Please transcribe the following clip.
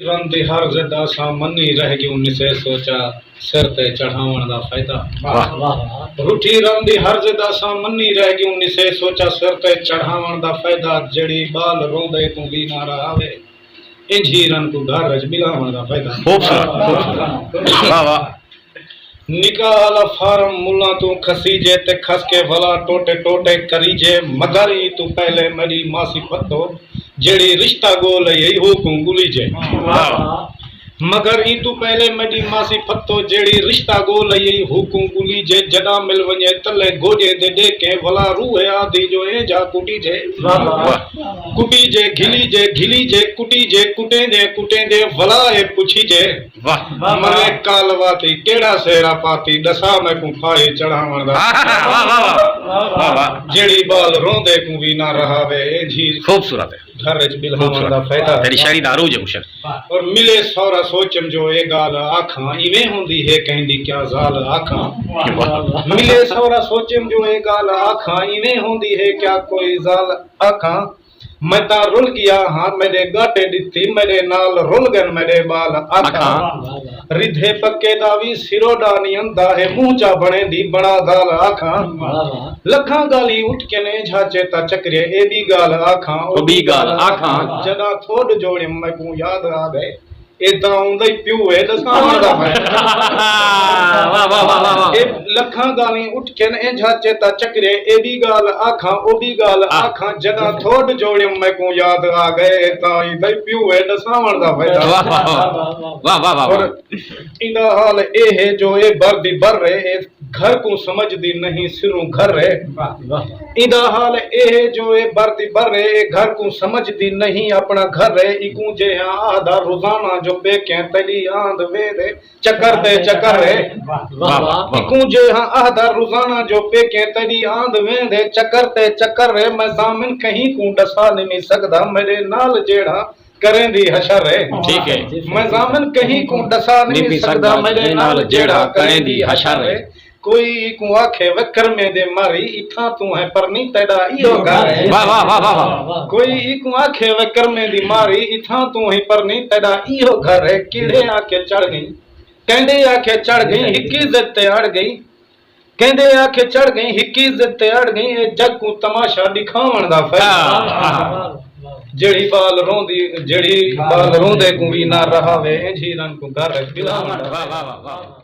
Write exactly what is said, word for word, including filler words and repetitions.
رن دی ہر ضد اساں منی رہ ڳیوں نسے سوچا سر تے چڑھاوݨ دا فائدہ۔ واہ۔ رٹھی رن دی ہر ضد اساں منی رہ ڳیوں نسے سوچا سر تے چڑھاوݨ دا فائدہ۔ جیڑھی ٻال روندے کوں وی نہ رہاوے انجھی رن کوں گھر اچ ٻلاوݨ دا فائدہ۔ خوبصورت، خوبصورت۔ واہ واہ۔ نکاح آلا فارم ملاں توں کھسیجے تے کھس کے ولا ٹوٹے ٹوٹے کریجے، مگر ایں توں پہلے میݙی ماسی پھتو جیڑھی رشتہ ڳول ہئی ہو کوں ڳلیجے۔ واہ۔ مگر ایں توں پہلے میݙی ماسی پھتو جیڑھی رشتہ ڳول ہئی ہو کوں ڳلیجے، جݙاں مل ونڄے تلے گوݙیں دے ݙیکیں ولا روح آہدی جو ایں جھا کٹیجے۔ واہ۔ کٹیجے گھلیجے گھلیجے کٹیجے کٹیندے کٹیندے ولا اے پچھیجے۔ واہ۔ واہ، واہ۔ مرے کالوا تھی کیڑھا سہرا پاتی ݙسا میکوں پھاہی چڑھاوݨ دا۔ واہ واہ واہ واہ۔ واہ واہ۔ جیڑھی ٻال روندے کوں وی نہ رہاوے انجھی خوبصورت ہے۔ گھر اچ ٻلہاوݨ دا فائدہ۔ تیݙی شاعری دا عروج ہے مرشد۔ اور ملے سہرا سوچم جو اے ڳالھ آکھاں ایویں ہوندی ہے کہیں دی کیا زال آکھاں۔ واہ۔ ملے سہرا سوچم جو اے ڳالھ آکھاں ایویں ہوندی ہے کیا کوئی زال آکھاں۔ میں تاں رل ڳیا ہاں میݙے ڳاٹے ݙتی میݙے نال رل ڳن میݙے ٻال آکھاں۔ آکھاں۔ ردھے پکے دا وی سرو ݙا نی اندا ہے منہ چا بݨیندی بݨا دال آکھاں۔ واہ واہ۔ لکھاں ڳالھیں اٹھ کے نے جھاچے تاں چکرے اے ٻی ڳالھ آکھاں او ٻی ڳالھ آکھاں۔ جݙاں تھوݙ جوڑیم میکوں یاد آ ڳئے۔ اے تاں اوندا ہی پیو ہے ݙساوݨ دا فائدہ۔ واہ واہ واہ واہ واہ۔ اے لکھاں ڳالھیں اٹھ کھن انجھا چیتا چکرے اے ٻی ڳالھ آکھاں او ٻی ڳالھ آہ۔ آکھاں جݙاں تھوڈ جوڑیم میکوں یاد آ ڳئے اے تاں ایندا ہی پیو ہے ݙساوݨ دا فائدہ۔ واہ واہ واہ۔ واہ واہ واہ۔ اور ایندا حال اے ہے جو اے بر دی بر ہے اے گھر کوں سمجھدی نہیں سروں گھر ہے۔ واہ واہ۔ ایندا حال اے ہے جو اے بر دی بر ہے اے گھر کوں سمجھدی نہیں اپنا گھر ہے ایکوں جیہاں آہدا روزانہ جو پیکیں تیݙی آند ویندے چکر تے چکر ہے۔ واہ واہ واہ۔ ایکوں جیہاں آہدا روزانہ جو پیکیں تیݙی آند ویندے چکر تے چکر ہے میں ضامن کہیں کوں ݙسا نمی سڳدا میݙے نال جیڑھا کریندی حشر ہے۔ ٹھیک ہے۔ میں ضامن کہیں کوں ݙسا نمی سڳدا میݙے نال جیڑھا کریندی حشر ہے۔ کوئی ایکوں آکھے وے کرمیں دے ماری اتھاں توں ہے پرنی تیݙا ایہو گھر ہے۔ واہ واہ واہ واہ واہ۔ کوئی ایکوں آکھے وے کرمیں دی ماری اتھاں توں ہے پرنی تیݙا ایہو گھر ہے کیڑھے آکھے چڑھ ڳئی کیندے آکھے چڑھ ڳئی ہکی ضد تے اڑ ڳئی کیندے آکھے چڑھ ڳئی ہکی ضد تے اڑ ڳئی اے جڳ کوں تماشا ݙکھاوݨ دا فائدہ۔ جیڑھی ٻال روندی جیڑھی ٻال روندے کوں وی نہ رہاوے انجھی رن کوں گھر اچ بلاوݨ دا فائدہ۔